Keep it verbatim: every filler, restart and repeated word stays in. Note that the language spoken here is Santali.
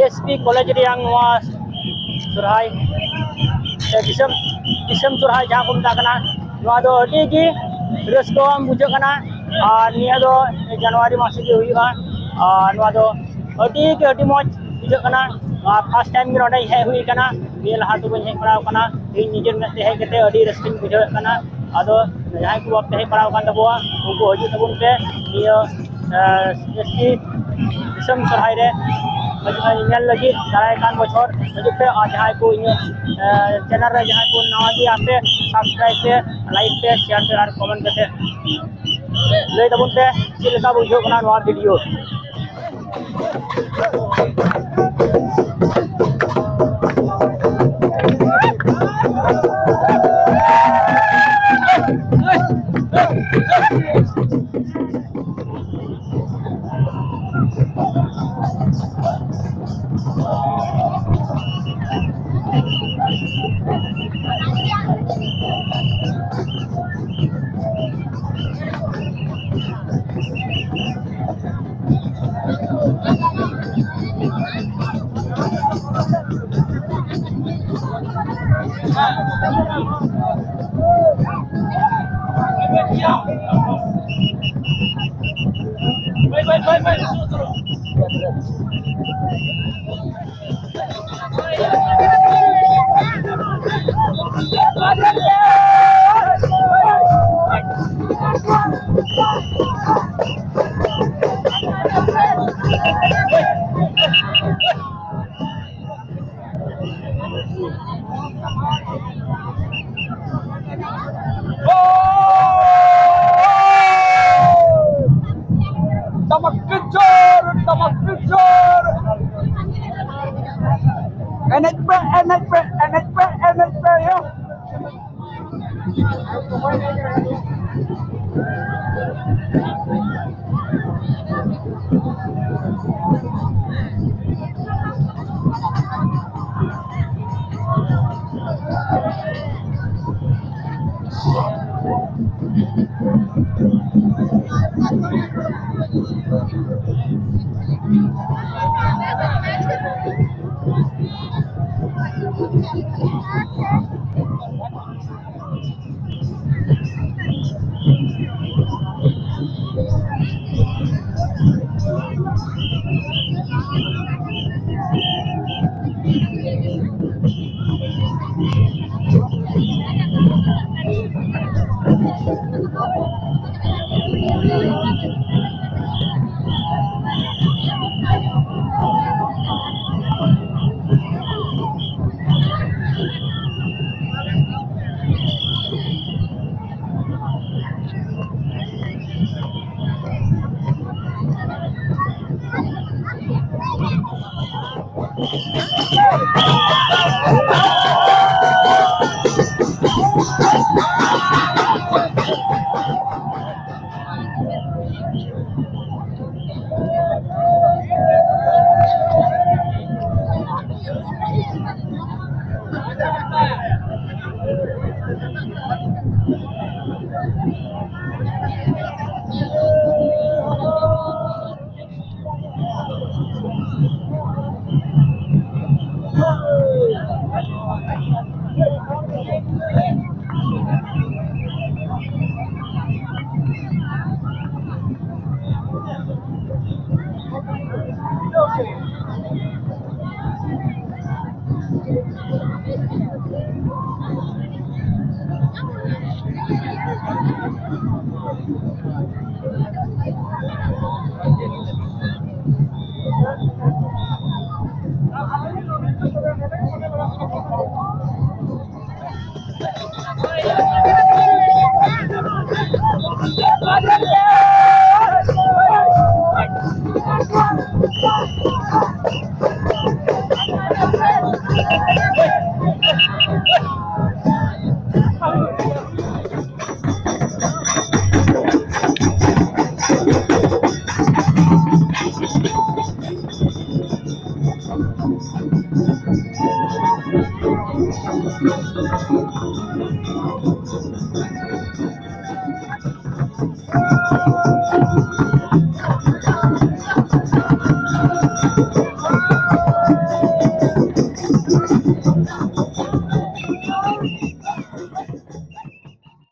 ᱮᱥ ᱯᱤ ᱠᱚᱞᱮᱡᱽ ᱨᱮᱭᱟᱜ ᱱᱚᱣᱟ ᱥᱚᱨᱦᱟᱭ ᱥᱮ ᱫᱤᱥᱚᱢ ᱫᱤᱥᱚᱢ ᱥᱚᱨᱦᱟᱭ ᱡᱟᱦᱟᱸ ᱠᱚ ᱢᱮᱛᱟᱜ ᱠᱟᱱᱟ, ᱱᱚᱣᱟ ᱫᱚ ᱟᱹᱰᱤ ᱜᱮ ᱨᱟᱹᱥᱠᱟᱹᱣᱟᱱ ᱵᱩᱡᱷᱟᱹᱜ ᱠᱟᱱᱟ᱾ ᱟᱨ ᱱᱤᱭᱟᱹ ᱫᱚ ᱡᱟᱱᱩᱣᱟᱨᱤ ᱢᱟᱥ ᱨᱮᱜᱮ ᱦᱩᱭᱩᱜᱼᱟ᱾ ᱟᱨ ᱱᱚᱣᱟ ᱫᱚ ᱟᱹᱰᱤ ᱜᱮ ᱟᱹᱰᱤ ᱢᱚᱡᱽ ᱵᱩᱡᱷᱟᱹᱜ ᱠᱟᱱᱟ᱾ ᱱᱚᱣᱟ ᱯᱷᱟᱥᱴ ᱴᱟᱭᱤᱢ ᱜᱮ ᱱᱚᱰᱮ ᱦᱮᱡ ᱦᱩᱭ ᱠᱟᱱᱟ᱾ ᱱᱤᱭᱟᱹ ᱞᱟᱦᱟ ᱫᱚ ᱵᱟᱹᱧ ᱦᱮᱡ ᱵᱟᱲᱟᱣ ᱠᱟᱱᱟ᱾ ᱤᱧ ᱱᱤᱡᱮᱨ ᱢᱮᱫ ᱛᱮ ᱦᱮᱡ ᱠᱟᱛᱮ ᱟᱹᱰᱤ ᱨᱟᱹᱥᱠᱟᱹᱧ ᱵᱩᱡᱷᱟᱹᱣᱮᱫ ᱠᱟᱱᱟ᱾ ᱟᱫᱚ ᱡᱟᱦᱟᱸᱭ ᱠᱚ ᱵᱟᱯᱮ ᱦᱮᱡ ᱵᱟᱲᱟᱣ ᱠᱟᱱ ᱛᱟᱵᱚᱣᱟ, ᱩᱱᱠᱩ ᱦᱤᱡᱩᱜ ᱛᱟᱵᱚᱱ ᱯᱮ ᱱᱤᱭᱟᱹ ᱮᱥ ᱯᱤ ᱫᱤᱥᱚᱢ ᱥᱚᱨᱦᱟᱭ ᱨᱮ᱾ ᱦᱤᱡᱩᱜ ᱯᱮ ᱧᱮᱞ ᱞᱟᱹᱜᱤᱫ ᱫᱟᱨᱟᱭ ᱠᱟᱱ ᱵᱚᱪᱷᱚᱨ ᱦᱤᱡᱩᱜ ᱯᱮ᱾ ᱟᱨ ᱡᱟᱦᱟᱸᱭ ᱠᱚ ᱤᱧᱟᱹᱜ ᱪᱮᱱᱮᱞ ᱨᱮ ᱡᱟᱦᱟᱸᱭ ᱠᱚ ᱱᱟᱣᱟ ᱜᱮᱭᱟ ᱯᱮ, ᱥᱟᱵᱥᱠᱨᱟᱭᱤᱵ ᱯᱮ, ᱞᱟᱭᱤᱠ ᱯᱮ, ᱥᱮᱭᱟᱨ ᱯᱮ ᱟᱨ ᱠᱚᱢᱮᱱᱴ ᱠᱟᱛᱮ ᱞᱟᱹᱭ ᱛᱟᱵᱚᱱ ᱯᱮ ᱪᱮᱫ ᱞᱮᱠᱟ ᱵᱩᱡᱷᱟᱹᱜ ᱠᱟᱱᱟ ᱱᱚᱣᱟ ᱵᱷᱤᱰᱤᱭᱳ᱾ ᱴᱟᱢᱟᱠ ᱠᱮ ᱡᱳᱨ, ᱴᱟᱢᱟᱠ ᱠᱮ ᱡᱳᱨ᱾ ᱮᱱᱮᱡ ᱯᱮ, ᱮᱱᱮᱡ ᱯᱮ, ᱮᱱᱮᱡ ᱯᱮ, ᱮᱱᱮᱡ ᱯᱮ, ᱭᱳ᱾